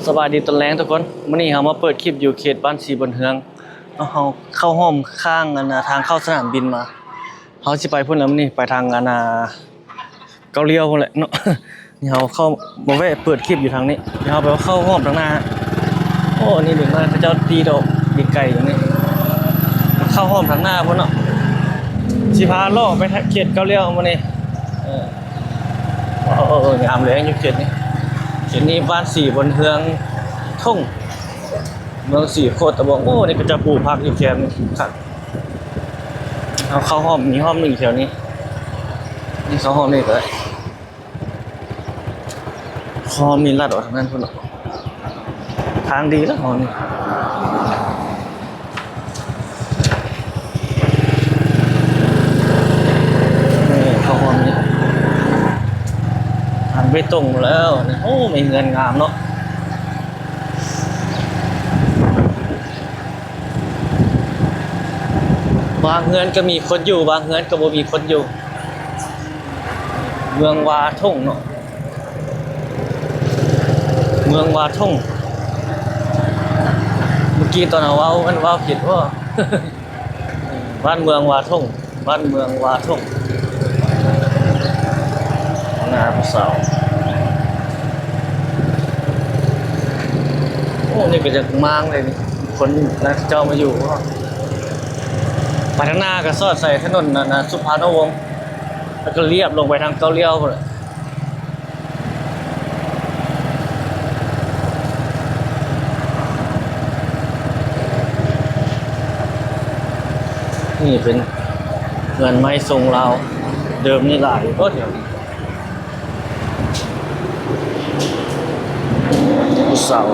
ສະບາຍດີຕອນແລງທຸກຄົນ, ມື້ນີ້ເຮົາມາເປີດຄລິບຢູ່ເຂດບ້ານສີບຸນເຮືອງເນາະ. ເຮົາເຂົ້າຮ່ອມຂ້າງອັນນ່າ ທາງເຂົ້າສະໜາມບິນມາ, ເຮົາຊິໄປພຸ້ນແລ້ວມື້ນີ້ ໄປທາງອັນນ່າ ເກົ້າລ້ຽວພຸ້ນແຫຼະເນາະ. ນີ້ເຮົາເຂົ້າມາແວະເປີດຄລິບຢູ່ທາງນີ້, ເຮົາໄປເຂົ້າຮ່ອມທາງໜ້າ. ໂອ້ ນີ້ເດັກນ້ອຍເຂົາເຈົ້າຕີດອກດີໄກ່ຢູ່ນີ້, ເຂົ້າຮ່ອມທາງໜ້າພຸ້ນເນາະ. ຊິພາເລາະໄປເຂດເກົ້າລ້ຽວມື້ນີ້. ເອີ ໂອ້ ງາມແຮງຢູ່ເຂດນີ້. ເຂດນີ້ບ້ານສີບຸນເຮືອງທົ່ງ ເມືອງສີໂຄດຕະບົງ. ໂອ້ ນີ້ເຂົາເຈົ້າປູກຜັກຢູ່ແຄມນີ້ຄັກ. ເຮົາເຂົ້າຮ່ອມ ມີຮ່ອມໜຶ່ງແຖວນີ້, ນີ້ເຂົ້າຮ່ອມນີ້ກໍໄດ້. ເຂົ້າຮ່ອມນີ້ລັດອອກທາງນັ້ນພຸ້ນເນາະ, ທາງດີແລ້ວຮ່ອມນີ້. ນີ້ເຂົ້າຮ່ອມນີ້ ທາງເບຕົງແລ້ວນີ້. ໂອ້ ມີເຮືອນງາມເນາະ. ບາງເຮືອນກໍມີຄົນຢູ່, ບາງເຮືອນກໍບໍ່ມີຄົນຢູ່. ເມືອງວາທົ່ງເນາະ, ເມືອງວາທົ່ງ. ເມື່ອກີ້ຕອນເຮົາເວົ້າ ມັນເວົ້າຜິດບໍ່? ບ້ານເມືອງວາທົ່ງ, ບ້ານເມືອງວາທົ່ງ ໜ້າຜູ້ສາວ. ໂອ້ ນີ້ກໍຈະມ້າງເລີຍນີ້, ຄົນນະເຈົ້າມາຢູ່. ໄປທາງໜ້າກໍສອດໃສ່ຖະໜົນອັນນ່າ ສຸພານຸວົງ ແລ້ວກໍລຽບລົງໄປທາງເກົ້າລ້ຽວພຸ້ນແຫຼະ. ນີ້ເປັນເຮືອນໄມ້ຊົງລາວ, ເດີມນີ້ຫຼາຍໂພດ. ເສົາ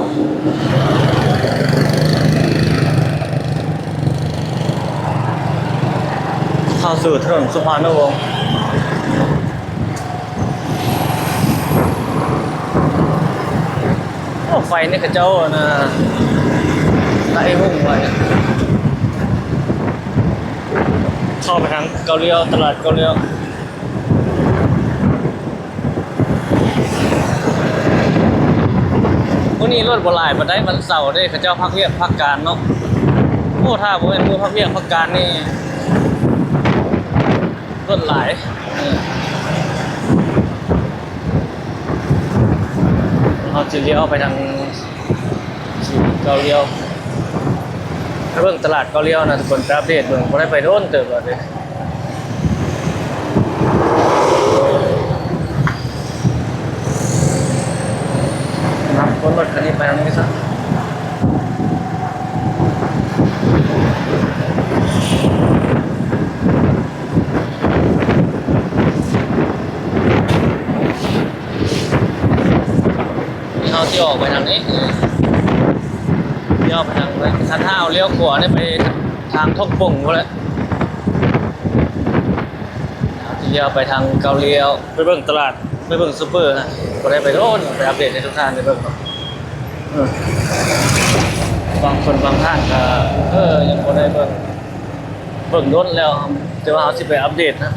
ເຂົ້າສູ່ຖະໜົນສຸພານຸວົງ. ໂອ້ ໄຟນີ້ເຂົາເຈົ້າອັນນ່າ ໄລ່ຮຸ່ງໄວ້. ເຂົ້າໄປທາງເກົ້າລ້ຽວ, ຕະຫຼາດເກົ້າລ້ຽວ. ມື້ນີ້ລົດບໍ່ຫຼາຍປານໃດ, ວັນເສົາເດ້, ເຂົາເຈົ້າພັກວຽກພັກການເນາະ. ໂອ້ ຖ້າບໍ່ແມ່ນມື້ພັກວຽກພັກການນີ້ ລົດຫຼາຍ. ເຮົາຊິລ້ຽວໄປທາງເກົ້າລ້ຽວ, ໄປເບິ່ງຕະຫຼາດເກົ້າລ້ຽວນະທຸກຄົນ, ໄປອັບເດດເບິ່ງ, ບໍ່ໄດ້ໄປດົນເຕີບແລ້ວເດ້. ນຳຄົນລົດຄັນນີ້ໄປທາງນີ້ຊະ. ນີ້ເຮົາຊິອອກໄປທາງນີ້, ຊິອອກໄປທາງ ຄັນຖ້າເຮົາລ້ຽວຂວານີ້ໄປທາງທົ່ງປົງພຸ້ນແຫຼະ. ຊິລ້ຽວໄປທາງເກົ້າລ້ຽວ ໄປເບິ່ງຕະຫຼາດ, ໄປເບິ່ງຊຸບເປີນະ, ບໍ່ໄດ້ໄປໂດນ, ໄປອັບເດດໃຫ້ທຸກທ່ານໄດ້ເບິ່ງເນາະ. ເອີ ບາງຄົນບາງທ່ານກໍ ເອີ ຍັງບໍ່ໄດ້ເບິ່ງ, ເບິ່ງດົນແລ້ວ, ແຕ່ວ່າເຮົາຊິໄປອັບເດດນະ.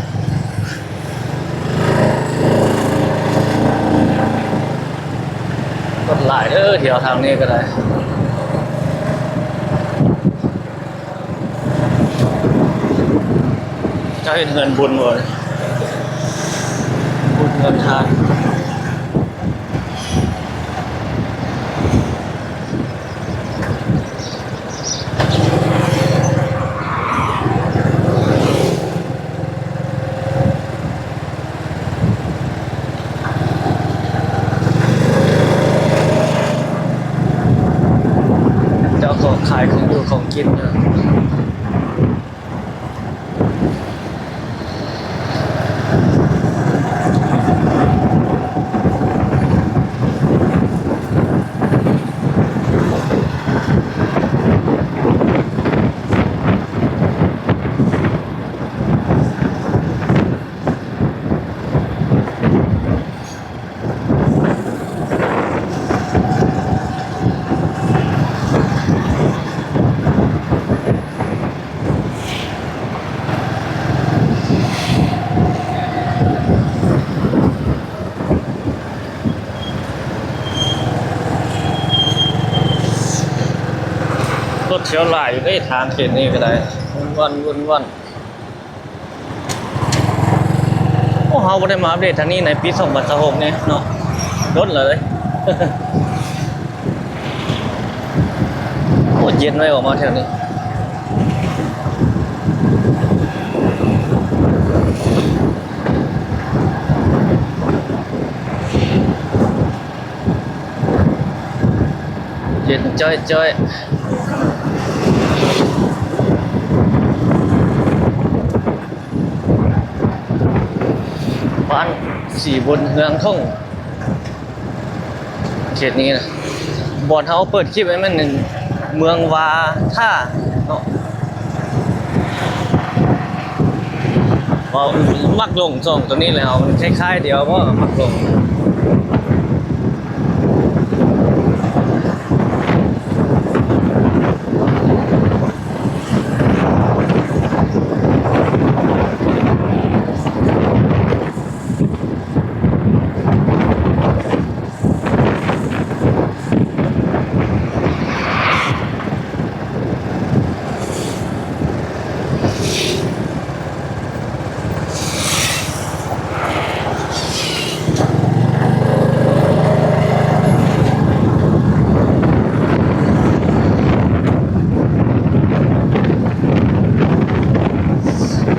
ຄົນຫຼາຍເດີ, ແຖວທາງນີ້ກໍໄດ້. ເຈົ້າເຮັດເຮືອນບຸນບໍ່? ບຸນເຮືອນທານ. ເຈົ້າຂອງຂາຍຂອງຢູ່ຂອງກິນຢູ່. ເ ວຫຼາຍຢູ່ເດ້ ທາງເຂດນີ້ກໍໄດ້ ວຸ້ນວານ ວຸ້ນວານ. ໂອ້ ເຮົາບໍ່ໄດ້ມາອັບເດດທາງນີ້ໃນປີສອງພັນຊາວຫົກນີ້ເນາະ ດົນແລ້ວເດ້. ໂອ້ ເຢັນໄວ້ອອກມາແຖວນີ້ ເຢັນຈ້ອຍໆ. ບ້ານສີບຸນເຮືອງທົ່ງ ເຂດນີ້ນະ ບ່ອນເຮົາເປີດຄລິບໃຫ້ມັນເມືອງວາທ່າເນາະ. ເວົ້າມັກຫຼົງສອງຕົວນີ້ແຫຼະ ມັນຄ້າຍໆດຽວບໍ່ ມັກຫຼົງ.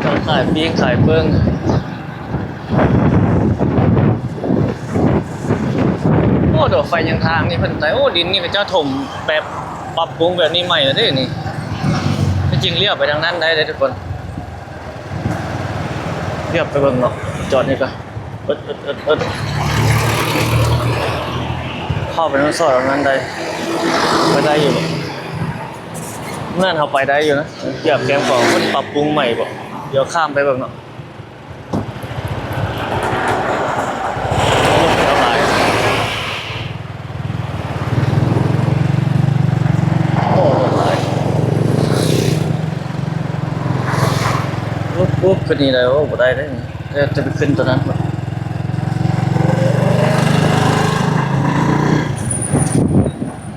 ເຈົ້າຂາຍປີ້ງຂາຍເປີ້ງ. ໂອ້ ດອກໄຟຍັງທາງນີ້ເພິ່ນໄດ້ ໂອ້ ດິນນີ້ເຂົາເຈົ້າຖົມແບບປັບປຸງແບບນີ້ໃໝ່ແລ້ວເດ້ນີ້. ທີ່ຈິງລ້ຽວໄປທາງນັ້ນໄດ້ເດ້ທຸກຄົນ ລ້ຽວໄປເບິ່ງເນາະ. ຈອດນີ້ກະ ເອີດໆໆໆ ເຂົ້າໄປທາງຊອຍທາງນັ້ນໄດ້ ໄປໄດ້ຢູ່ບໍ່? ນັ້ນເຮົາໄປໄດ້ຢູ່ນະ ກຽບແຄມຂອງເພິ່ນປັບປຸງໃໝ່ບໍ່? ດຽວຂ້າມໄປເບິ່ງເນາະ. ໂອ້ ລົດຫຼາຍ ໂອ້ ຂຶ້ນນີ້ໄດ້ ໂອ້ ບໍ່ໄດ້ເດ້ ແຕ່ຈະໄປຂຶ້ນຕົວນັ້ນ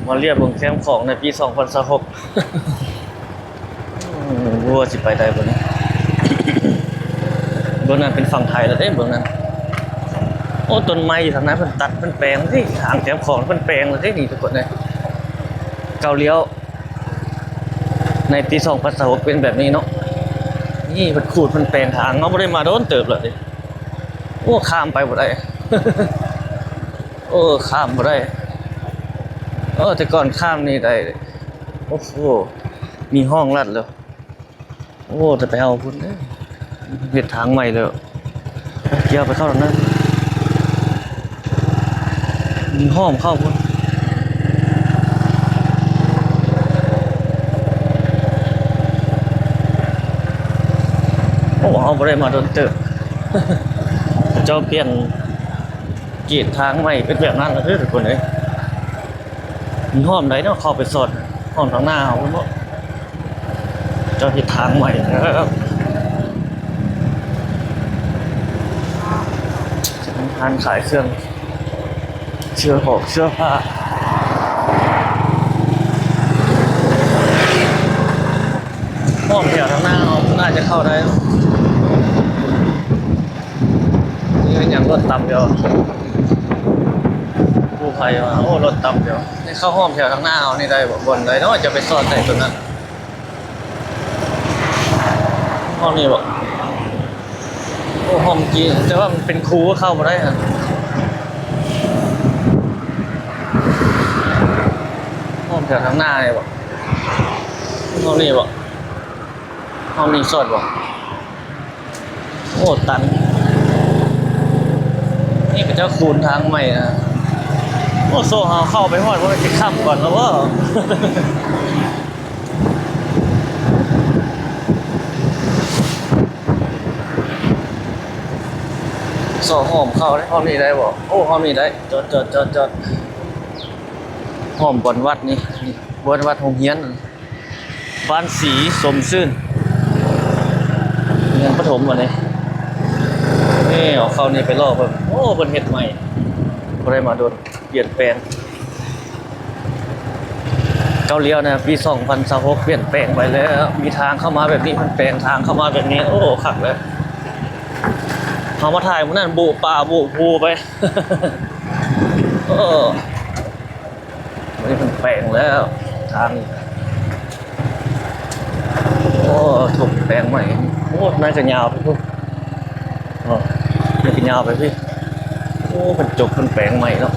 ມາລຽບເບິ່ງແຄມຂອງໃນປີສອງພັນຊາວຫົກ. ບໍ່ຮູ້ວ່າຊິໄປໄດ້ບໍ່ນີ້. ເບື້ອງນັ້ນເປັນຝັ່ງໄທແລ້ວເດ້ ເບື້ອງນັ້ນ. ໂອ້ ຕົ້ນໄມ້ຢູ່ທາງນັ້ນເພິ່ນຕັດເພິ່ນແປງເດ້ ທາງແຄມຂອງເພິ່ນແປງແລ້ວເດ້ນີ້ທຸກຄົນເອີຍ. ເກົ້າລ້ຽວໃນປີສອງພັນຊາວຫົກເປັນແບບນີ້ເນາະ. ນີ້ເພິ່ນຂູດເພິ່ນແປງທາງ ເຮົາບໍ່ໄດ້ມາດົນເຕີບແລ້ວເດ້. ໂອ້ ຂ້າມໄປບໍ່ໄດ້ ໂອ້ ຂ້າມບໍ່ໄດ້. ເອີ ແຕ່ກ່ອນຂ້າມນີ້ໄດ້. ໂອ້ໂຫ ມີຫ້ອງລັດແລ້ວ. ໂອ້ ແຕ່ໄປເອົາພຸ້ນເດີ ເຮັດທາງໃໝ່ແລ້ວ. ໂອ້ ກ່ຽວໄປເຂົ້າທາງນັ້ນ ມີຫ້ອມເຂົ້າພຸ້ນ. ໂອ້ ເຮົາບໍ່ໄດ້ມາດົນເຕີບ ເຂົາເຈົ້າປ່ຽນເກດທາງໃໝ່ເປັນແບບນັ້ນແລ້ວເດີທຸກຄົນເອີຍ. ມີຫ້ອມໃດເນາະ ເຂົ້າໄປສອດ ຫ້ອມທາງໜ້າເຮົາພຸ້ນເນາະ. ເຈົ້າເຮັດທາງໃໝ່ແລ້ວ ຮ້ານຂາຍເຄື່ອງ ເສື້ອຫອກເສື້ອຜ້າ. ອ້ອມແຖວທາງໜ້າເຮົາໜ້າຈະເຂົ້າໄດ້. ນີ້ແມ່ນຫຍັງ ລົດຕຳດຽວ ກູ້ໄພວ່າ ໂອ້ ລົດຕຳດຽວ. ນີ້ເຂົ້າຮ່ອມແຖວທາງໜ້າເຮົານີ້ໄດ້ບໍ່? ບ່ອນໃດເນາະ ຈະໄປສອດໃສ່ຕົວນັ້ນ? ຫ້ອງນີ້ບໍ່? ໂອ້ ຫ້ອງຈີນ ແຕ່ວ່າມັນເປັນຄູເຂົ້າບໍ່ໄດ້ຫັ້ນ. ຫ້ອງແຖວທາງໜ້ານີ້ບໍ່? ຫ້ອງນີ້ບໍ່? ຫ້ອງນີ້ສອດບໍ່? ໂອ້ ຕັນ. ນີ້ເຂົາເຈົ້າຄູນທາງໃໝ່ນະ. ໂອ້ ໂຊເຮົາເຂົ້າໄປຮອດ ບໍ່ແມ່ນຊິຄ່ຳກ່ອນແລ້ວບໍ່? ຊອກຫ້ອມເຂົ້າເດ້. ຫ້ອມນີ້ໄດ້ບໍ່? ໂອ້ ຫ້ອມນີ້ໄດ້. ຈອດ ຈອດ ຈອດ ຈອດ. ຫ້ອມບ່ອນວັດນີ້ ນີ້ ບ່ອນວັດໂຮງຮຽນ ບ້ານສີສົມຊື່ນ ຮຽນປະຖົມ ອັນນີ້. ນີ້ ເອົາເຂົ້ານີ້ໄປລໍເບິ່ງ. ໂອ້ ເພິ່ນເຮັດໃໝ່ ບໍ່ໄດ້ມາດົນ ປ່ຽນແປງ. ເກົ້າລ້ຽວນະ ປີສອງພັນຊາວຫົກ ປ່ຽນແປງໄປແລ້ວ. ມີທາງເຂົ້າມາແບບນີ້ ມັນແປງທາງເຂົ້າມາແບບນີ້ ໂອ້ ຄັກເລີຍ. ເຮົາມາຖ່າຍມື້ນັ້ນ ໂບະປ່າໂບະພູໄປ. ເອີ ອັນນີ້ເພິ່ນແປງແລ້ວທາງ ໂອ້ ຖົມແປງໃໝ່. ໂອ້ ນັ້ນກະຍາວໄປພຸ້ນ ໂອ້ ນັ້ນກະຍາວໄປພີ້. ໂອ້ ເພິ່ນຈົກເພິ່ນແປງໃໝ່ເນາະ.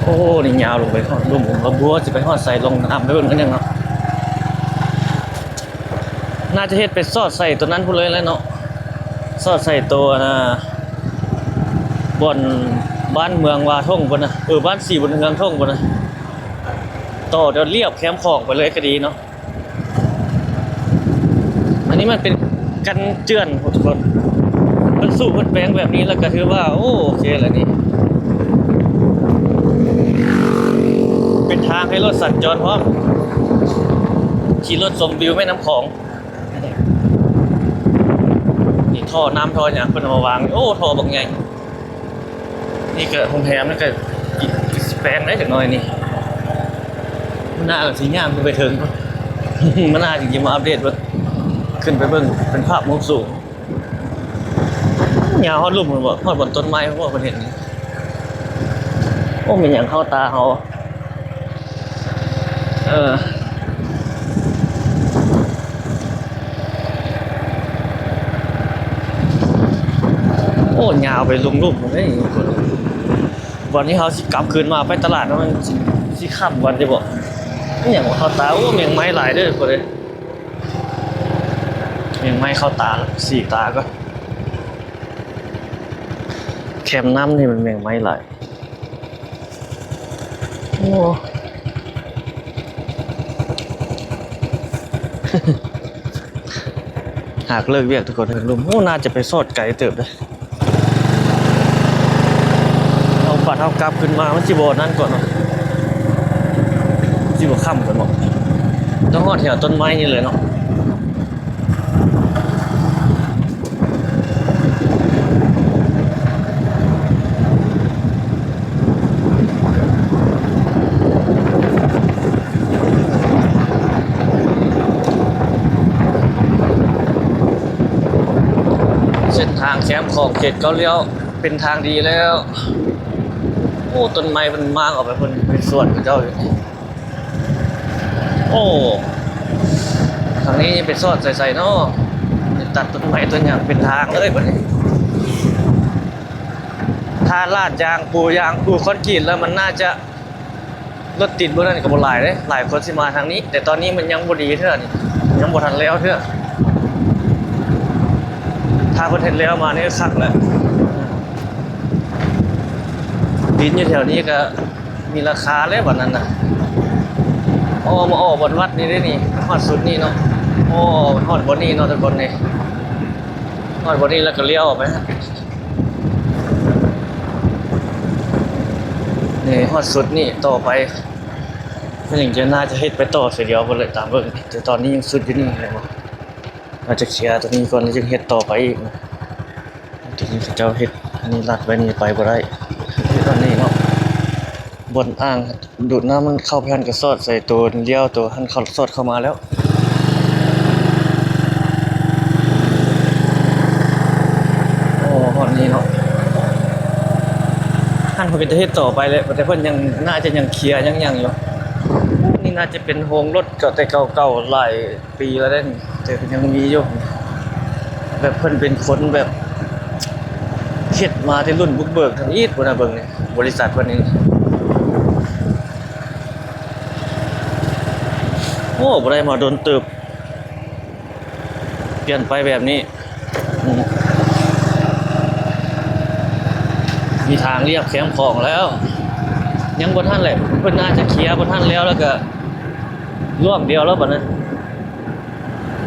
ໂອ້ ນີ້ຍາວລົງໄປຮອດລຸ່ມ ບໍ່ຮູ້ວ່າຊິໄປຮອດໃສ ລົງນ້ຳໄປເບິ່ງກັນຫຍັງເນາະ. ໜ້າຈະເຮັດໄປສອດໃສ່ຕົວນັ້ນພຸ້ນເລີຍແຫຼະເນາະ ສອດໃສ່ໂຕ ອັນນ່າ ບ່ອນບ້ານເມືອງວາທົ່ງພຸ້ນນະ ເອີ ບ້ານສີບຸນເຮືອງທົ່ງພຸ້ນນະ ຕໍ່ລຽບແຄມຂອງໄປເລີຍກະດີເນາະ. ອັນນີ້ມັນເປັນກັນເຈື່ອນພຸ້ນທຸກຄົນ ເພິ່ນສູບເພິ່ນແປງແບບນີ້ແລ້ວກະຖືວ່າ ໂອ້ ໂອເຄແລ້ວນີ້. ເປັນທາງໃຫ້ລົດສັນຈອນພ້ອມ ຂີ່ລົດຊົມວິວແມ່ນ້ຳຂອງ. ນີ້ທໍ່ນ້ຳທໍ່ຫຍັງເພິ່ນເອົາມາວາງ ໂອ້ ທໍ່ບັກໃຫຍ່. ນີ້ກະໂຮງແຮມ ນີ້ກະຊິແປງໄດ້ຈັກໜ້ອຍນີ້ ມັນໜ້າຊິຍ່າງຂຶ້ນໄປເທິງ ມັນໜ້າຊິມາອັບເດດເບິ່ງ ຂຶ້ນໄປເບິ່ງເປັນພາບມຸມສູງ. ຍາວຮອດລຸ່ມພຸ້ນບໍ ຮອດບ່ອນຕົ້ນໄມ້ພຸ້ນບໍ ເພິ່ນເຮັດນີ້. ໂອ້ ແມ່ນຫຍັງເຂົ້າຕາເຮົາ? ເອີ ໂອ້ ຍາວໄປລຸ່ມໆພຸ້ນເດ້. ວັນນີ້ເຮົາຊິກັບຄືນມາໄປຕະຫຼາດ ມັນຊິ ຊິຄ່ຳກ່ອນເດ້ບໍ? ອີຫຍັງວະ ເຂົ້າຕາ. ໂອ້ ແມງໄມ້ຫຼາຍເດີ ພຸ້ນເດ້. ແມງໄມ້ເຂົ້າຕາ ສີຕາກ່ອນ. ແຄມນ້ຳນີ້ມັນແມງໄມ້ຫຼາຍ. ໂອ້ ຫາກເລີກວຽກທຸກຄົນ ເທິງລຸ່ມ. ໂອ້ ໜ້າຈະໄປສອດໄກເຕີບເດ້. ເຮົາ ບາດເຮົາກັບຂຶ້ນມາ ມັນຊິບໍ່ນັ້ນກ່ອນເນາະ ຊິບໍ່ຄ່ຳກ່ອນເນາະ. ຕ້ອງຮອດແຖວຕົ້ນໄມ້ນີ້ເລີຍເນາະ. ເສັ້ນທາງແຄມຂອງເຂດເກົ້າລ້ຽວເປັນທາງດີແລ້ວ. ໂອ້ ຕົ້ນໄມ້ເພິ່ນມ້າງອອກໄປພຸ້ນ ເປັນສວນເຂົາເຈົ້າຢູ່. ໂອ້ ທາງນີ້ໄປສອດໃສໆເນາະ ໄປຕັດຕົ້ນໄມ້ຕົ້ນຫຍັງເປັນທາງເລີຍບັດນີ້. ຖ້າລາດຢາງ ປູຢາງ ປູຄອນກຣີດແລ້ວ ມັນໜ້າຈະ ລົດຕິດບໍ່ນັ້ນກະບໍ່ຫຼາຍເດ້ ຫຼາຍຄົນຊິມາທາງນີ້. ແຕ່ຕອນນີ້ມັນຍັງບໍ່ດີເທື່ອນີ້ ຍັງບໍ່ທັນແລ້ວເທື່ອ. ຖ້າເພິ່ນເຮັດແລ້ວມານີ້ຄັກແລ້ວ. ດິນຢູ່ແຖວນີ້ກະມີລາຄາແລ້ວບັດນັ້ນນະ. ອໍ ມາອອກບ່ອນວັດນີ້ເດ້ນີ້ ຮອດສຸດນີ້ເນາະ. ອໍ ຮອດບ່ອນນີ້ເນາະທຸກຄົນນີ້ ຮອດບ່ອນນີ້ແລ້ວກະລ້ຽວອອກໄປ. ນີ້ຮອດສຸດນີ້ຕໍ່ໄປ ເພິ່ນຍັງຈະ ໜ້າຈະເຮັດໄປຕໍ່ເທື່ອດຽວພຸ້ນແຫຼະ ຕາມເບິ່ງ. ແຕ່ຕອນນີ້ຍັງສຸດຢູ່ນີ້ແຫຼະ ອາດຈະເຄຍຕົວນີ້ກ່ອນ ແລ້ວຈຶ່ງເຮັດຕໍ່ໄປອີກນະ. ຕົວນີ້ເຂົາເຈົ້າເຮັດອັນນີ້ລັດໄວ້ນີ້ ໄປບໍ່ໄດ້. ເຮັດອັນນີ້ເນາະ ບ່ອນອ່າງດູດນ້ຳມັນເຂົ້າໄປຫັ້ນ ກະສອດໃສ່ໂຕລ້ຽວ ໂຕຫັ້ນເຂົາສອດເຂົ້າມາແລ້ວ. ໂອ້ ຮອດນີ້ເນາະ ຫັ້ນເພິ່ນກະຈະເຮັດຕໍ່ໄປແຫຼະ ແຕ່ເພິ່ນຍັງ ໜ້າຈະຍັງເຄຍຍັງຫຍັງຢູ່. ນີ້ໜ້າຈະເປັນໂຮງລົດເກົ່າແຕ່ເກົ່າໆ ຫຼາຍປີແລ້ວເດ້ນີ້ ແຕ່ກະຍັງມີຢູ່. ແບບເພິ່ນເປັນຄົນແບບເຮັດມາແຕ່ລຸ້ນບຸກເບີກທຳອິດພຸ້ນນະ. ເບິ່ງນີ້ ບໍລິສັດເພິ່ນນີ້ ໂອ້ ບໍ່ໄດ້ມາດົນເຕີບ ປ່ຽນໄປແບບນີ້. ອືມ ມີທາງລຽບແຄມຂອງແລ້ວ ຍັງບໍ່ທັນແຫຼະ ເພິ່ນໜ້າຈະເຄຍບໍ່ທັນແລ້ວ ແລ້ວກະລ່ວງດຽວແລ້ວບັດນີ້.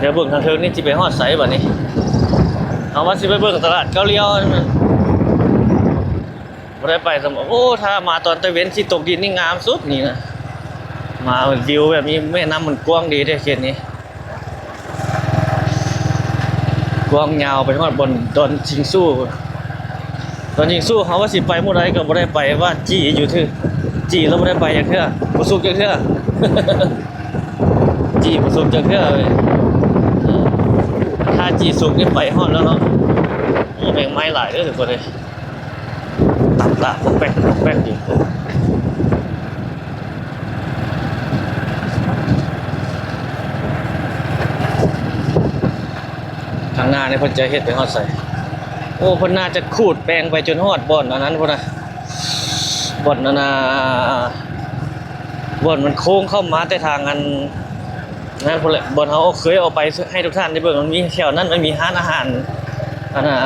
ດຽວເບິ່ງທາງເທິງນີ້ຊິໄປຮອດໃສບັດນີ້. ເຮົາວ່າຊິໄປເບິ່ງຕະຫຼາດເກົ້າລ້ຽວ ບໍ່ໄດ້ໄປຊ້ຳ. ໂອ້ ຖ້າມາຕອນຕາເວັນຊິຕົກດິນນີ້ງາມສຸດນີ້ນະ. ມາວິວແບບນີ້ ແມ່ນ້ຳມັນກວ້າງດີເດ້ເຂດນີ້ ກວ້າງຍາວໄປຮອດບ່ອນດອນຊິງຊູ້. ຕ ດອນຊິງຊູ ເຮົາວ່າຊິໄປມື້ໃດກໍບໍ່ໄດ້ໄປ ວ່າຈີ້ຢູ່ເທື່ອ ຈີ້ລະບໍ່ໄດ້ໄປຈັກເທື່ອ ບໍ່ສຸກຈັກເທື່ອ ຈີ້ບໍ່ສຸກຈັກເທື່ອເວີຍ. ຖ້າຈີ້ສຸກນີ້ໄປຮອດແລ້ວເນາະ. ໂອ້ ແມງໄມ້ຫຼາຍເດີທຸກຄົນເອີຍ ຕຳຕາປອກແປກປອກແປກຢູ່. ທາງໜ້ານີ້ເພິ່ນຈະເຮັດໄປຮອດໃສ? ໂອ້ ເພິ່ນໜ້າຈະຂູດແປງໄປຈົນຮອດບ່ອນອັນນັ້ນພຸ້ນນະ ບ່ອນອັນນ່າ ບ່ອນມັນໂຄ້ງເຂົ້າມາແຕ່ທາງອັນນັ້ນພຸ້ນແຫຼະ ບ່ອນເຮົາເຄີຍເອົາໄປໃຫ້ທຸກທ່ານໄດ້ເບິ່ງ. ມັນມີແຖວນັ້ນ ມັນມີຮ້ານອາຫານ ອັນນ່າ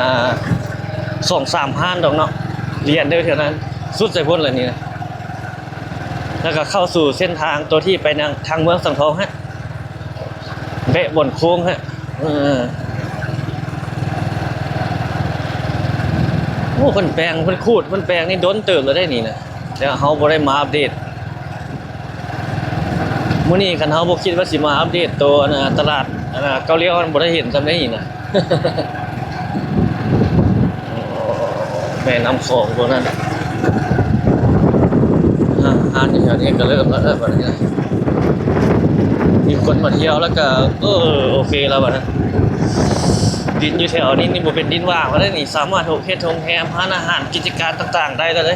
ສອງສາມຮ້ານດອກເນາະ ລຽນເດີແຖວນັ້ນ ສຸດໃສ່ພຸ້ນແຫຼະນີ້ນະ. ແລ້ວກໍເຂົ້າສູ່ເສັ້ນທາງຕົວທີ່ໄປນາງ ທາງເມືອງສັງທອງຫັ້ນ ແວະບ່ອນໂຄ້ງຫັ້ນ. ເອີ ໂອ້ ເພິ່ນແປງ ເພິ່ນຂູດ ເພິ່ນແປງນີ້ດົນເຕີບແລ້ວເດ້ນີ້ນະ ແຕ່ເຮົາບໍ່ໄດ້ມາອັບເດດ. ມື້ນີ້ຄັນເຮົາບໍ່ຄິດວ່າຊິມາອັບເດດໂຕ ອັນນ່າ ຕະຫຼາດ ອັນນ່າ ເກົ້າລ້ຽວ ມັນບໍ່ໄດ້ເຫັນຊ່ຳໃດນີ້ນະ. ແມ່ນ້ຳຂອງພວກນັ້ນ ຮ້ານ ຮ້ານຢູ່ແຖວນີ້ກໍເລີ່ມແລ້ວເດີບັດນີ້ນະ ມີຄົນມາທ່ຽວແລ້ວກໍ ເອີ ໂອເຄແລ້ວບັດນີ້. ດິນຢູ່ແຖວນີ້ນີ້ບໍ່ເປັນດິນວ່າງແລ້ວເດ້ນີ້ ສາມາດເຮັດໂຮງແຮມ ຮ້ານອາຫານ ກິດຈະການຕ່າງໆໄດ້ແລ້ວເດ້.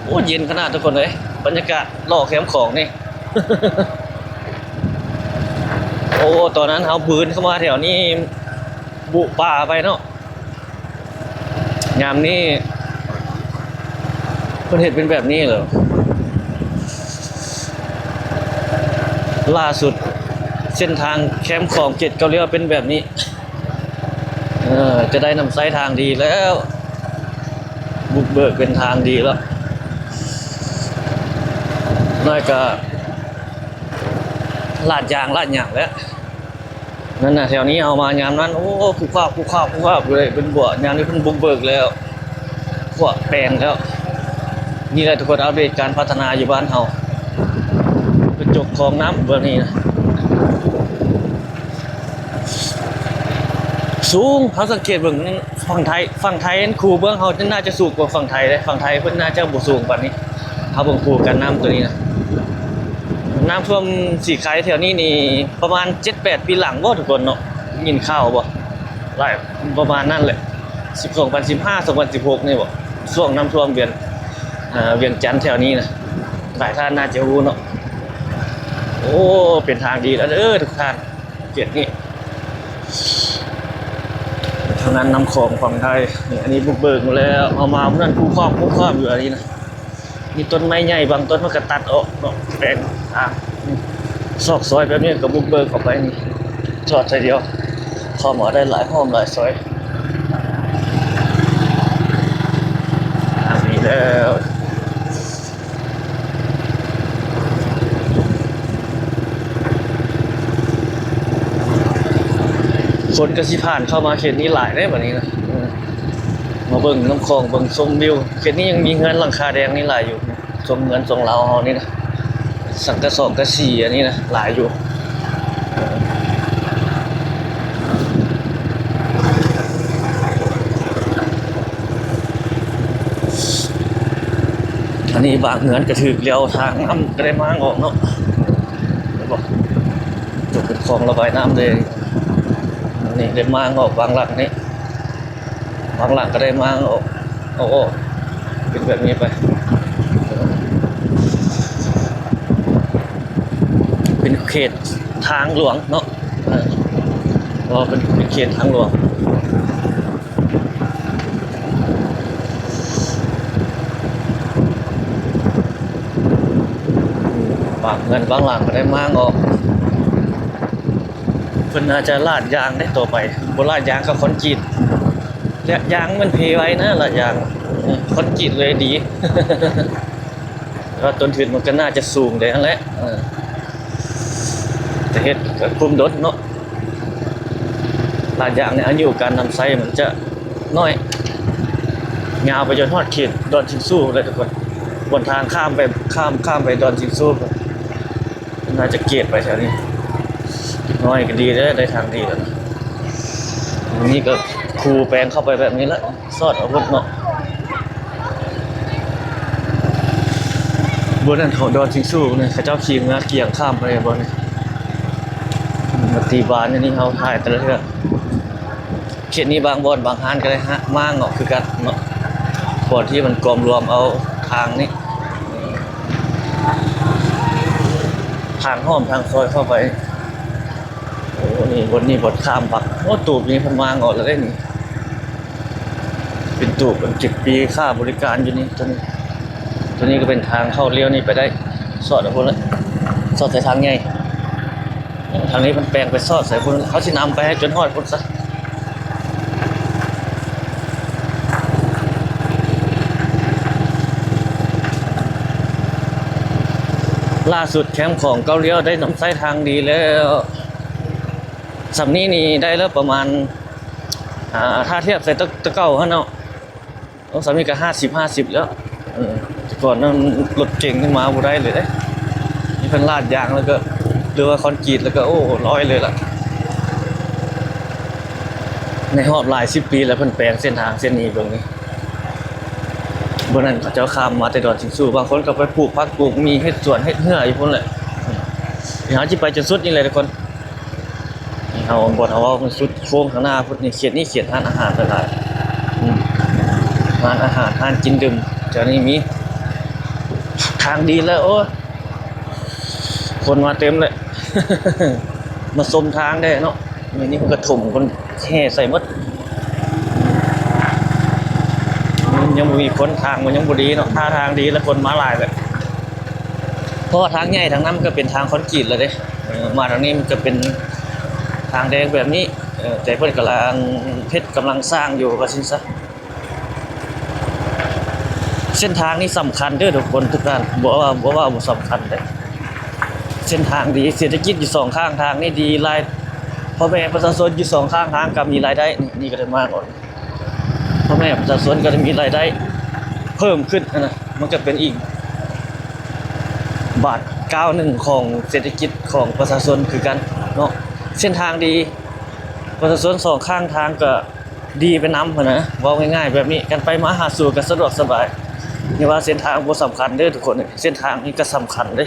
ໂອ້ ເຢັນຂະໜາດທຸກຄົນເອີຍ ບັນຍາກາດ ເລາະແຄມຂອງນີ້. ໂອ້ ຕອນນັ້ນເຮົາບືນເຂົ້າມາແຖວນີ້ ບຸປ່າໄປເນາະ. ຍາມນີ້ເພິ່ນເຮັດເປັນແບບນີ້ເລີຍ. ລ່າສຸດເສັ້ນທາງແຄມຂອງເຈັດເກົ້າລ້ຽວເປັນແບບນີ້. ເອີ ຈະໄດ້ນຳໃຊ້ທາງດີແລ້ວ ບຸກເບີກເປັນທາງດີແລ້ວ ນ້ອຍກະລາດຢາງລາດຫຍັງແລ້ວ. ນັ້ນນະ ແຖວນີ້ເຮົາມາຍາມນັ້ນ ໂອ້ ຄຸກຄາບ ຄຸກຄາບ ຄຸກຄາບຢູ່ເລີຍ ເປັນບົວ. ຍາມນີ້ເພິ່ນບຸກເບີກແລ້ວ ພວກແປງແລ້ວ. ນີ້ແຫຼະທຸກຄົນ ອັບເດດການພັດທະນາຢູ່ບ້ານເຮົາ ເພິ່ນຈົກຄອງນ້ຳເບື້ອງນີ້ນະ ສູງ. ເຮົາສັງເກດເບິ່ງ ຝັ່ງໄທ ຝັ່ງໄທ ອັນຄູເບື້ອງເຮົາໜ້າຈະສູງກວ່າຝັ່ງໄທເດ້ ຝັ່ງໄທເພິ່ນໜ້າຈະບໍ່ສູງປານນີ້. ເຮົາເບິ່ງຄູກັນນ້ຳຕົວນີ້ນະ ນ້ຳຖ້ວມສີໄຄແຖວນີ້ນີ້ ປະມານເຈັດແປດປີຫຼັງບໍ່ທຸກຄົນເນາະ ໄດ້ຍິນຂ່າວບໍ່? ຫຼາຍ ປະມານນັ້ນແຫຼະ ສິບ ສອງພັນສິບຫ້າ ສອງພັນສິບຫົກນີ້ບໍ່ ຊ່ວງນ້ຳຖ້ວມວຽງ ເອີ ວຽງຈັນແຖວນີ້ນະ ຫຼາຍທ່ານໜ້າຈະຮູ້ເນາະ. ໂອ້ ເປັນທາງດີແລ້ວເດີທຸກທ່ານ ເຂດນີ້ ທາງນັ້ນນ້ຳຂອງຝັ່ງໄທ. ນີ້ ອັນນີ້ບຸກເບີກມາແລ້ວ ເຮົາມາມື້ນັ້ນຄູຄອບຄູຄອບຢູ່ອັນນີ້ນະ. ມີຕົ້ນໄມ້ໃຫຍ່ບາງຕົ້ນມັນກໍຕັດອອກເນາະ ແປງທາງ ຊອກຊອຍແບບນີ້ກໍບຸກເບີກເຂົ້າໄປນີ້ ຈອດເທື່ອດຽວ ເຂົ້າມາໄດ້ຫຼາຍຮ່ອມຫຼາຍຊອຍ. ອັນນີ້ແລ້ວ ຄົນກໍຊິຜ່ານເຂົ້າມາເຂດນີ້ຫຼາຍເດ້ບັດນີ້ນະ. ເອີ ມາເບິ່ງນ້ຳຂອງ ເບິ່ງຊົມວິວ ເຂດນີ້ຍັງມີເຮືອນຫຼັງຄາແດງນີ້ຫຼາຍຢູ່ ຊົມເຮືອນຊົມລາວເຮົານີ້ນະ ສັງກະສອງກະສີອັນນີ້ນະ ຫຼາຍຢູ່. ອັນນີ້ບາງເຮືອນກໍຖືກແລ້ວ ທາງນ້ຳກໍໄດ້ມ້າງອອກເນາະ ເຫັນບໍ່ ຈົກເປັນຄອງລະບາຍນ້ຳເລີຍ. ນີ້ໄດ້ມ້າງອອກບາງຫຼັງນີ້ ບາງຫຼັງກໍໄດ້ມ້າງອອກ ເອົາອອກ ເປັນແບບນີ້ໄປ ເປັນເຂດທາງຫຼວງເນາະ ເອີ ເພາະວ່າເປັນ ເປັນເຂດທາງຫຼວງ. ບາງເຮືອນບາງຫຼັງກໍໄດ້ມ້າງອອກ ເພິ່ນອາດຈະລາດຢາງໄດ້ຕໍ່ໄປ ບໍ່ລາດຢາງກໍຄອນກຣີດ ລາດຢາງມັນເພໄວນະ ລາດຢາງ ຄອນກຣີດເລີຍດີ. ແຕ່ວ່າຕົ້ນທຶນມັນກໍໜ້າຈະສູງໄດ້ຫັ້ນແຫຼະ ເອີ ແຕ່ເຮັດກໍຄຸ້ມດົນເນາະ ລາດຢາງນີ້ອາຍຸການນຳໃຊ້ມັນຈະນ້ອຍ ຍາວໄປຈົນຮອດເຂດດອນຊິງຊູພຸ້ນແຫຼະທຸກຄົນ ບ່ອນທາງຂ້າມໄປ ຂ້າມ ຂ້າມໄປດອນຊິງຊູພຸ້ນ ໜ້າຈະເກດໄປແຖວນີ້ ເດັກນ້ອຍກໍດີເດ້ ໄດ້ທາງດີແລ້ວນະ. ນີ້ກໍຄູແປງເຂົ້າໄປແບບນີ້ແຫຼະ ຊອດອາວຸດເນາະ ບ່ອນນັ້ນເຂົາດອນຊິງຊູນີ້ ເຂົາເຈົ້າຂີ່ເມືອກຽງຂ້າມໄປບ່ອນນີ້ ມາຕີບານຢູ່ນີ້ ເຮົາຖ່າຍແຕ່ລະເທື່ອ. ເຂດນີ້ບາງບ່ອນບາງຮ້ານກໍໄດ້ມ້າງອອກຄືກັນເນາະ ບ່ອນທີ່ມັນກອມລວມເອົາທາງນີ້ ທາງອ້ອມທາງຊອຍເຂົ້າໄປ. ໂອ້ ນີ້ບ່ອນນີ້ບ່ອນຂ້າມບັກ ໂອ້ ຕູບນີ້ເພິ່ນມ້າງອອກແລ້ວເດ້ນີ້. ເປັນຕູບເກັບປີ້ຄ່າບໍລິການຢູ່ນີ້. ໂຕນີ້ ໂຕນີ້ກໍເປັນທາງເຂົ້າລ້ຽວນີ້ໄປໄດ້ ສອດເອົາພຸ້ນລະ ສອດໃສ່ທາງໃຫຍ່. ທາງນີ້ເພິ່ນແປງໄປສອດໃສ່ພຸ້ນ ເຮົາຊິນຳໄປໃຫ້ຈົນຮອດພຸ້ນຊະ. ລ່າສຸດແຄມຂອງເກົ້າລ້ຽວໄດ້ນຳໃຊ້ທາງດີແລ້ວ. ສ່ຳນີ້ນີ້ໄດ້ແລ້ວປະມານ ອ່າ ຖ້າທຽບໃສ່ແຕ່ ແຕ່ເກົ່າຫັ້ນເນາະ ໂອ້ ສ່ຳນີ້ກໍຫ້າສິບ ຫ້າສິບແລ້ວ. ເອີ ແຕ່ກ່ອນນັ້ນລົດເກັງນີ້ມາບໍ່ໄດ້ເລີຍເດ້ ມີເພິ່ນລາດຢາງແລ້ວກໍ ຫຼືວ່າຄອນກຣີດແລ້ວກໍ ໂອ້ ຮ້ອຍເລີຍລະ. ໃນຮອບຫຼາຍສິບປີແລ້ວ ເພິ່ນແປງເສັ້ນທາງເສັ້ນນີ້ເບິ່ງນີ້. ເບິ່ງນັ້ນເຂົາເຈົ້າຂ້າມມາແຕ່ດອນຊິງຊູ ບາງຄົນກໍໄປປູກຜັກປູກໝີ່ ເຮັດສວນເຮັດເຮືອຢູ່ພຸ້ນແຫຼະ. ເຮົາຊິໄປຈົນສຸດນີ້ແຫຼະທຸກຄົນ. ເຮົາ ບ່ອນເຮົາເວົ້າມັນສຸດໂຄ້ງຂ້າງໜ້າພຸ້ນນີ້ ເຂດນີ້ເຂດຮ້ານອາຫານຫຼາຍໆ ອືມ ຮ້ານອາຫານ ຮ້ານກິນດື່ມ ແຖວນີ້ມີ. ທາງດີແລ້ວ ໂອ້ຍ ຄົນມາເຕັມເລີຍ ມາຊົມທາງແດ່ເນາະ. ມື້ນີ້ເພິ່ນກະຖົມ ຄົນແຫ່ໃສ່ໝົດ ຍັງບໍ່ມີຄົນ ທາງມັນຍັງບໍ່ດີເນາະ. ຖ້າທາງດີແລ້ວຄົນມາຫຼາຍແຫຼະ ເພາະວ່າທາງໃຫຍ່ທາງນັ້ນມັນກະເປັນທາງຄອນກຣີດແລ້ວເດ້. ເອີ ມາທາງນີ້ມັນກະເປັນທາງແດງແບບນີ້ ເອີ ແຕ່ເພິ່ນກຳລັງເຮັດ ກຳລັງສ້າງຢູ່ວ່າຊັ້ນຊະ. ເສັ້ນທາງນີ້ສຳຄັນເດີທຸກຄົນທຸກທ່ານ ບໍ່ວ່າ ບໍ່ວ່າບໍ່ສຳຄັນເດ້. ເສັ້ນທາງດີ ເສດຖະກິດຢູ່ສອງຂ້າງທາງນີ້ດີ ລາຍ ພໍ່ແມ່ປະຊາຊົນຢູ່ສອງຂ້າງທາງກະມີລາຍໄດ້. ນີ້ ນີ້ກະໄດ້ມາກ່ອນ ພໍ່ແມ່ປະຊາຊົນກະໄດ້ມີລາຍໄດ້ເພີ່ມຂຶ້ນຫັ້ນນະ ມັນກະເປັນອີກບາດກ້າວໜຶ່ງຂອງເສດຖະກິດຂອງປະຊາຊົນຄືກັນເນາະ. ເສັ້ນທາງດີ ປະຊາຊົນສອງຂ້າງທາງກະດີໄປນຳຫັ້ນນະ ເວົ້າງ່າຍໆແບບນີ້ ການໄປມາຫາສູ່ກະສະດວກສະບາຍ. ຢ່າວ່າເສັ້ນທາງບໍ່ສຳຄັນເດີທຸກຄົນ ເສັ້ນທາງນີ້ກະສຳຄັນເດ້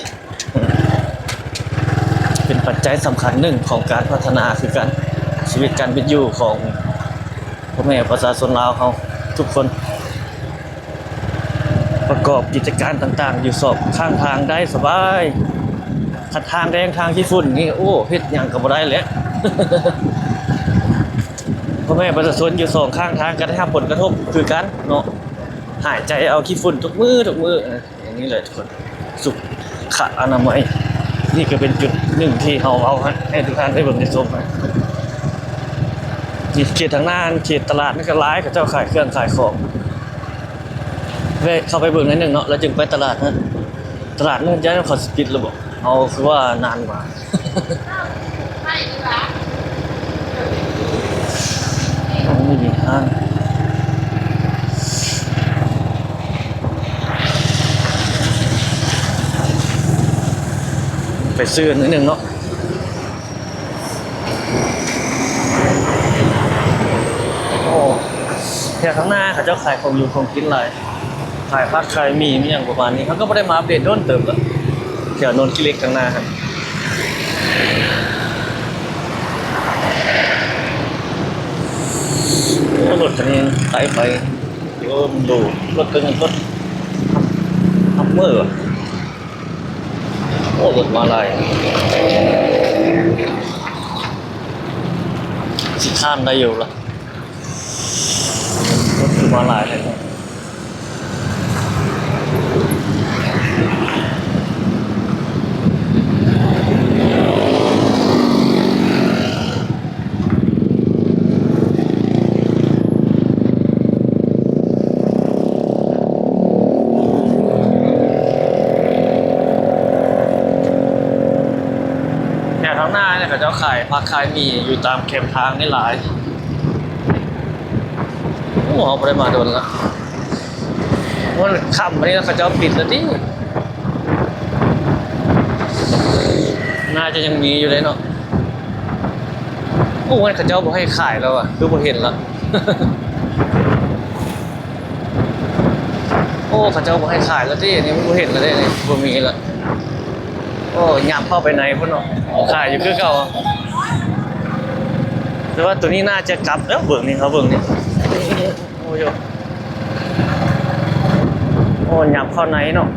ເປັນປັດໄຈສຳຄັນໜຶ່ງຂອງການພັດທະນາຄືກັນ ຊີວິດການເປັນຢູ່ຂອງພໍ່ແມ່ປະຊາຊົນລາວເຮົາທຸກຄົນ ປະກອບກິດຈະການຕ່າງໆຢູ່ສອງຂ້າງທາງໄດ້ສະບາຍ. ຄັນທາງແດງທາງຂີ້ຝຸ່ນນີ້ ໂອ້ ເຮັດຫຍັງກະບໍ່ໄດ້ແຫຼະ ພໍ່ແມ່ປະຊາຊົນຢູ່ສອງຂ້າງທາງກະໄດ້ຮັບຜົນກະທົບຄືກັນເນາະ ຫາຍໃຈເອົາຂີ້ຝຸ່ນທຸກມື້ທຸກມື້. ອັນນີ້ແຫຼະທຸກຄົນ ສຸກຂະອະນາໄມ. ນີ້ກະເປັນຈຸດໜຶ່ງທີ່ເຮົາເອົາໃຫ້ ໃຫ້ທຸກທ່ານໄດ້ເບິ່ງໄດ້ຊົມນະ. ນີ້ເຂດທາງໜ້າ ເຂດຕະຫຼາດນີ້ກະຫຼາຍ ເຂົາເຈົ້າຂາຍເຄື່ອງຂາຍຂອງ. ແວະເຂົ້າໄປເບິ່ງໜ້ອຍໜຶ່ງເນາະ ແລ້ວຈຶ່ງໄປຕະຫຼາດນະ. ຕະຫຼາດນີ້ຢ້ານເຂົາຊິປິດແລ້ວບໍ? ເຮົາຄືວ່ານານມາ. ໄປຊື້ໜ້ອຍໜຶ່ງເນາະ. ໂອ້ ແຖວຂ້າງໜ້າເຂົາເຈົ້າຂາຍຂອງຢູ່ຂອງກິນຫຼາຍ ຂາຍຜັກຂາຍໝີ່ ມີຫຍັງປະມານນີ້. ເຮົາກະບໍ່ໄດ້ມາອັບເດດດົນເຕີບແລ້ວ ແຖວໂນນຂີ້ເຫຼັກຂ້າງໜ້າຫັ້ນ. ໂອ້ ລົດຄັນນີ້ໄປໄປ ໂອ້ ມັນໂດ ລົດເຖິງລົດຮັມເມີ. ໂອ້ ລົດມາຫຼາຍ ຊິຂ້າມໄດ້ຢູ່ລະ ລົດຄືມາຫຼາຍແທ້. ແຖວທາງໜ້ານີ້ເຂົາເຈົ້າຂາຍຜັກຂາຍໝີ່ຢູ່ຕາມແຄມທາງນີ້ຫຼາຍ. ໂອ້ ເຮົາບໍ່ໄດ້ມາດົນລະ ມັນຄ່ຳບາດນີ້ລະ ເຂົາເຈົ້າປິດລະຕິ. ໜ້າຈະຍັງມີຢູ່ເດ້ເນາະ. ໂອ້ ເຂົາເຈົ້າບໍ່ໃຫ້ຂາຍແລ້ວຫວາ ຄືບໍ່ເຫັນລະ. ໂອ້ ໂອ້ ເຂົາເຈົ້າບໍ່ໃຫ້ຂາຍແລ້ວຕິ ນີ້ບໍ່ເຫັນແລ້ວເດ້ ນີ້ບໍ່ມີແລ້ວ. ໂອ້ ຫຍັບເຂົ້າໄປໃນພຸ້ນເນາະ ຂາຍຢູ່ຄືເກົ່າ. ແຕ່ວ່າໂຕນີ້ໜ້າຈະກັບເດີ ເບິ່ງນີ້ ເຮົາເບິ່ງນີ້ ໂອ້ຍ ໂອ້ ຫຍັບເຂົ້າໃນເນາະ.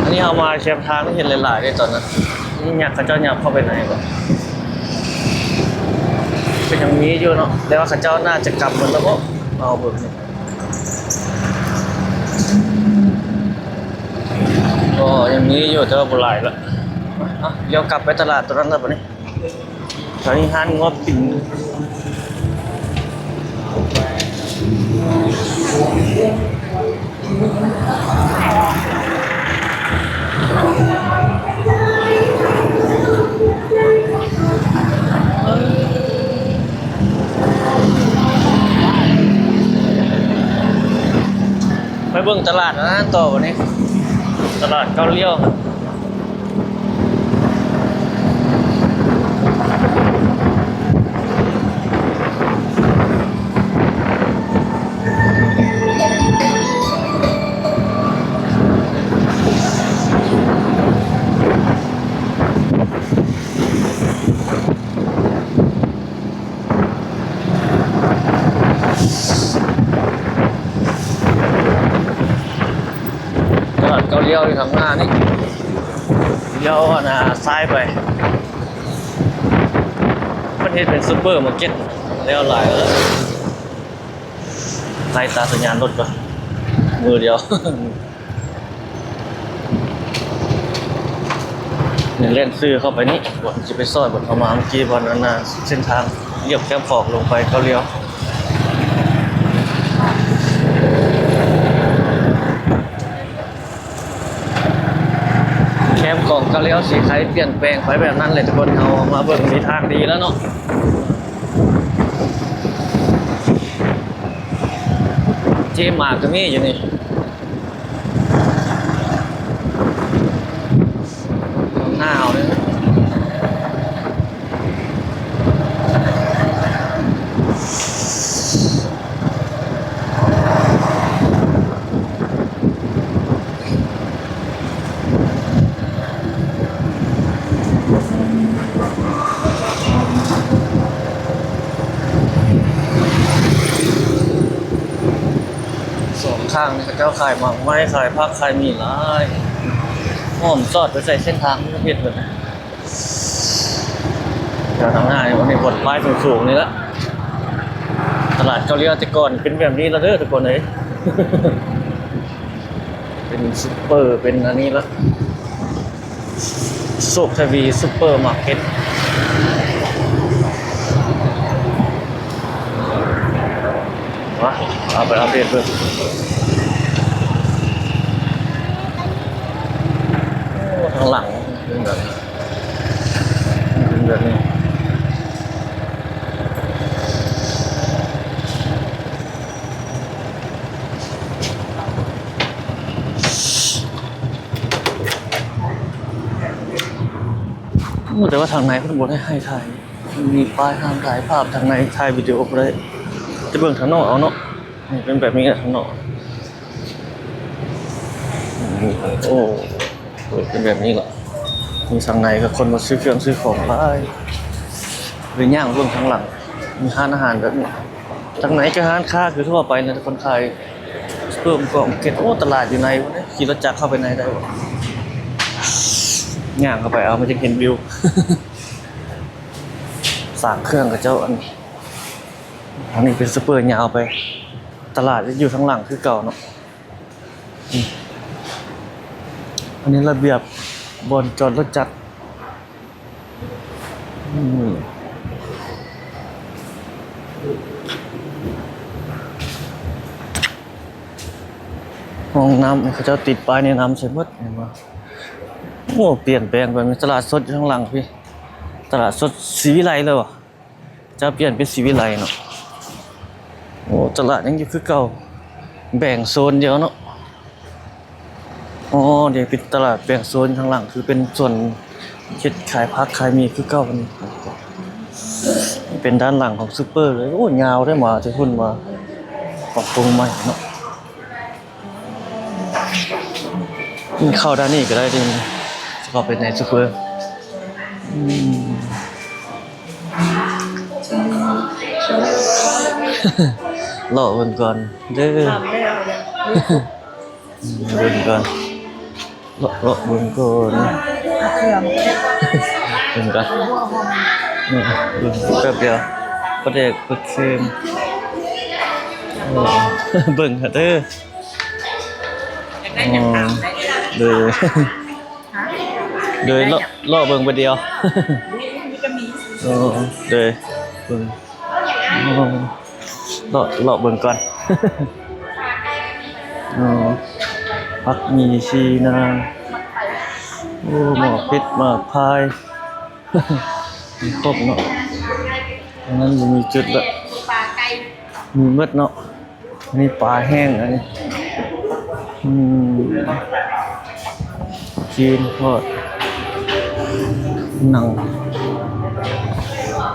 ອັນນີ້ເຮົາມາແຄມທາງເຫັນຫຼາຍໆເດ້ຕອນນັ້ນ ນີ້ຫຍັບ ເຂົາເຈົ້າຫຍັບເຂົ້າໄປໃນບໍ່ ກໍຍັງມີຢູ່ເນາະ ແຕ່ວ່າເຂົາເຈົ້າໜ້າຈະກັບໝົດແລ້ວບໍ່ ເຮົາເບິ່ງນີ້ ກໍຍັງມີຢູ່ ແຕ່ວ່າບໍ່ຫຼາຍລະ. ເອົາ ລ້ຽວກັບໄປຕະຫຼາດໂຕນັ້ນລະບັດນີ້. ຕອນນີ້ຮ້ານງົວປິງ ໄປເບິ່ງຕະຫຼາດອັນນັ້ນຕໍ່ບັດນີ້ ຕະຫຼາດເກົ້າລ້ຽວ. ຕະຫຼາດເກົ້າລ້ຽວຢູ່ທາງໜ້ານີ້ ລ້ຽວອັນນ່າຊ້າຍໄປ ເພິ່ນເຮັດເປັນຊຸບເປີມາເກັດແລ້ວຫຼາຍແລ້ວ ໄລ່ຕາສັນຍານລົດກ່ອນ ມືດຽວ. ນີ້ແລ່ນຊື່ເຂົ້າໄປນີ້ ບ່ອນຊິໄປຊອຍບ່ອນເຮົາມາເມື່ອກີ້ ບ່ອນອັນນ່າ ເສັ້ນທາງລຽບແຄມຂອງລົງໄປເກົ້າລ້ຽວ. ແຄມຂອງເກົ້າລ້ຽວສີໄຄປ່ຽນແປງໄປແບບນັ້ນເລີຍທຸກຄົນ. ເຮົາມາເບິ່ງມີທາງດີແລ້ວເນາະ ເຈມາກະມີຢູ່ນີ້. ໜາວເດ້ ສອງຂ້າງນີ້ເຂົາເຈົ້າຂາຍໝາກໄມ້ ຂາຍຜັກ ຂາຍໝີ່ຫຼາຍ ອ້ອມສອດໄປໃສ່ເສັ້ນທາງເຮັດເບິດ. ແຖວທາງໜ້ານີ້ ອັນນີ້ບ່ອນປ້າຍສູງໆນີ້ລະ ຕະຫຼາດເກົ້າລ້ຽວແຕ່ກ່ອນເປັນແບບນີ້ລະເດີທຸກຄົນເອີຍ ເປັນຊຸບເປີ ເປັນອັນນີ້ລະ ໂຊກທະວີຊຸບເປີມາເກັດ. ມາ ເອົາໄປອັບເດດເບິ່ງ ໂອ້ ທາງຫຼັງເປັນແບບນີ້ ເປັນແບບນີ້. ໂອ້ ແຕ່ວ່າທາງໃນເພິ່ນບໍ່ໄດ້ໃຫ້ຖ່າຍ ມີປ້າຍຫ້າມຖ່າຍພາບທາງໃນ ຖ່າຍວິດີໂອບໍ່ໄດ້ ຈະເບິ່ງທາງນອກເອົາເນາະ. ນີ້ເປັນແບບນີ້ແຫຼະທາງນອກ ໂອ້ ເປີດເປັນແບບນີ້ລະ ມີທາງໃນກໍຄົນມາຊື້ເຄື່ອງຊື້ຂອງຫຼາຍ ຫຼືຍ່າງເບິ່ງທາງຫຼັງ ມີຮ້ານອາຫານແບບນີ້ ທາງໃນກໍຮ້ານຄ້າຄືທົ່ວໄປນະ ແຕ່ຄົນຂາຍເພີ່ມກອງເກັດ. ໂອ້ ຕະຫຼາດຢູ່ໃນພຸ້ນເດ້ ຂີ່ລົດຈັກເຂົ້າໄປໃນໄດ້ບໍ່? ຍ່າງເຂົ້າໄປເອົາ ມັນຈັ່ງເຫັນວິວ ສາງເຄື່ອງເຂົາເຈົ້າ. ອັນນີ້ ອັນນີ້ເປັນຊຸບເປີຍາວໄປ ຕະຫຼາດຈະຢູ່ທາງຫຼັງຄືເກົ່າເນາະ. ອັນນີ້ລະບຽບບ່ອນຈອດລົດຈັກ ອືມ ຫ້ອງນ້ຳ ເຂົາເຈົ້າຕິດປ້າຍແນະນຳໃສ່ໝົດ ເຫັນບໍ່? ໂອ້ ປ່ຽນແປງໄປ ມີຕະຫຼາດສົດຢູ່ທາງຫຼັງພີ້ ຕະຫຼາດສົດສີວິໄລເລີຍຫວາ? ຈະປ່ຽນເປັນສີວິໄລເນາະ. ໂອ້ ຕະຫຼາດຍັງຢູ່ຄືເກົ່າ ແບ່ງໂຊນດຽວເນາະ. ອໍ ດຽວເປັນຕະຫຼາດແບ່ງໂຊນ ທາງຫຼັງຄືເປັນສວນເຮັດຂາຍຜັກຂາຍໝີ່ຄືເກົ່ານີ້ ເປັນດ້ານຫຼັງຂອງຊຸບເປີເລີຍ. ໂອ້ ຍາວເດ້ ມາແຕ່ພຸ້ນມາ ປັບປຸງໃໝ່ເນາະ. ເຂົ້າດ້ານນີ້ກໍໄດ້ເດ້ ສະເພາະເປັນໃນຊຸບເປີ ອືມ ເລາະເບິ່ງກ່ອນເດີ ເບິ່ງກ່ອນ ເລາະ ເລາະເບິ່ງກ່ອນ ເບິ່ງກ່ອນ ເບິ່ງແປັບດຽວ ປາແດກປາເຄັມ ເບິ່ງເດີ. ອໍ ໂດຍ ໂດຍ ເລາະ ເລາະເບິ່ງບາດດຽວ ອໍ ໂດຍ ເບິ່ງ ອໍ ເລາະ ເລາະເບິ່ງກ່ອນ ອໍ ຜັກໝີ່ຊີນາງ ໂອ້ ໝໍ້ເພັດ ໝາກພາຍ ມີຄົບເນາະ ອັນນັ້ນບໍ່ມີຈຸດລະ ມີໝົດເນາະ. ອັນນີ້ປາແຫ້ງ ອັນນີ້ ອືມ ຈີນທອດ ໜັງ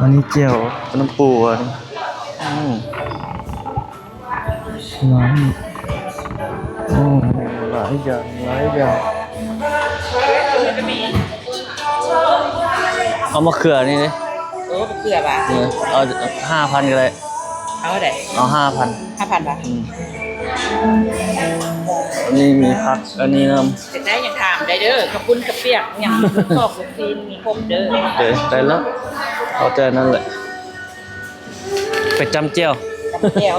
ອັນນີ້ແຈ່ວ ນ້ຳປູ ອັນນີ້ ອືມ ນ້ຳ ໂອ້ ຫຼາຍຢ່າງ ຫຼາຍຢ່າງ ເອົາມະເຂືອນີ້ເດ້ ເອີ ມະເຂືອຫວາ ເອີ ເອົາຫ້າພັນກໍໄດ້. ເອົາເທົ່າໃດ? ເອົາຫ້າພັນ ຫ້າພັນບາດ ອືມ ອັນນີ້ມີຜັກ ອັນນີ້ນຳ ຢາກໄດ້ຫຍັງຖາມໄດ້ເດີ ເຂົ້າປຸ້ນເຂົ້າປຽກຫຍັງ ລູກຊອກລູກຊີ້ນມີຄົບເດີ ເດີ ໄດ້ແລ້ວ ເອົາແຕ່ນັ້ນແຫຼະ ໄປຈ້ຳແຈ່ວ ຈ້ຳແຈ່ວ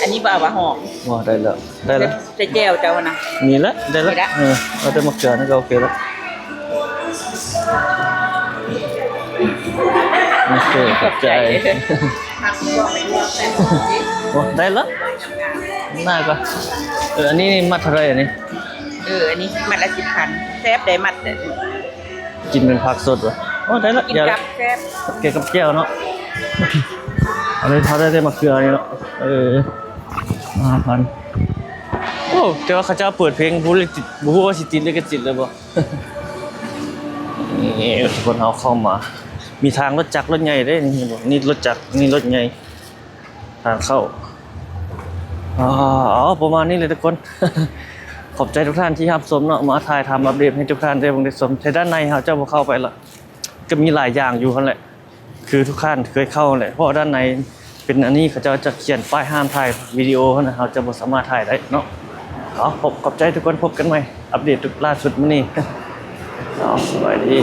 ອັນນີ້ບໍ່ເອົາຫວາ ຫອມ ບໍ່ ໄດ້ແລ້ວ ໄດ້ແລ້ວ ໃສ່ແຈ່ວເຈົ້າຫັ້ນນະ ນີ້ແຫຼະ ໄດ້ແລ້ວ ນີ້ລະ ເອີ ເອົາແຕ່ໝາກເຂືອນີ້ກໍໂອເຄແລ້ວ ໂອເຄ ຂອບໃຈ ໂອ້ ໄດ້ແລ້ວ ໜ້າກໍ ເອີ ອັນນີ້ມັດເທົ່າໃດອັນນີ້? ເອີ ອັນນີ້ມັດລະສິບພັນ ແຊບໄດ໋ມັດ ກິນເປັນຜັກສົດຫວາ ໂອ້ ໄດ້ແລ້ວ ກິນກັບແຊບ ແກງກັບແຈ່ວເນາະ ອັນນີ້ເຮົາໄດ້ແຕ່ໝາກເຂືອນີ້ເນາະ ເອີ ຫ້າພັນ ໂອ້ ແຕ່ວ່າເຂົາເຈົ້າເປີດເພງ ບໍ່ຮູ້ ບໍ່ຮູ້ວ່າຊິຕິດລິຂະສິດຫຼືບໍ່. ນີ້ທຸກຄົນ ເຮົາເຂົ້າມາ ມີທາງລົດຈັກລົດໃຫຍ່ເດ້ ນີ້ເຫັນບໍ່ ນີ້ລົດຈັກ ນີ້ລົດໃຫຍ່ ທາງເຂົ້າ ອາ ເອົາ ປະມານນີ້ແຫຼະທຸກຄົນ ຂອບໃຈທຸກທ່ານທີ່ຮັບຊົມເນາະ ມາຖ່າຍທຳອັບເດດໃຫ້ທຸກທ່ານໄດ້ເບິ່ງໄດ້ຊົມ ແຕ່ດ້ານໃນເຮົາຈະບໍ່ເຂົ້າໄປລະ ກໍມີຫຼາຍຢ່າງຢູ່ຫັ້ນແຫຼະ ຄືທຸກທ່ານເຄີຍເຂົ້າແຫຼະ ເພາະດ້ານໃນເປັນອັນນີ້ ເຂົາເຈົ້າຈະຂຽນປ້າຍຫ້າມຖ່າຍວິດີໂອຫັ້ນນະ ເຮົາຈະບໍ່ສາມາດຖ່າຍໄດ້ເນາະ. ເອົາ ຂອບ ຂອບໃຈທຸກຄົນ ພົບກັນໃໝ່ ອັບເດດທຸກລ່າສຸດມື້ນີ້ ເອົາ ສະບາຍດີ.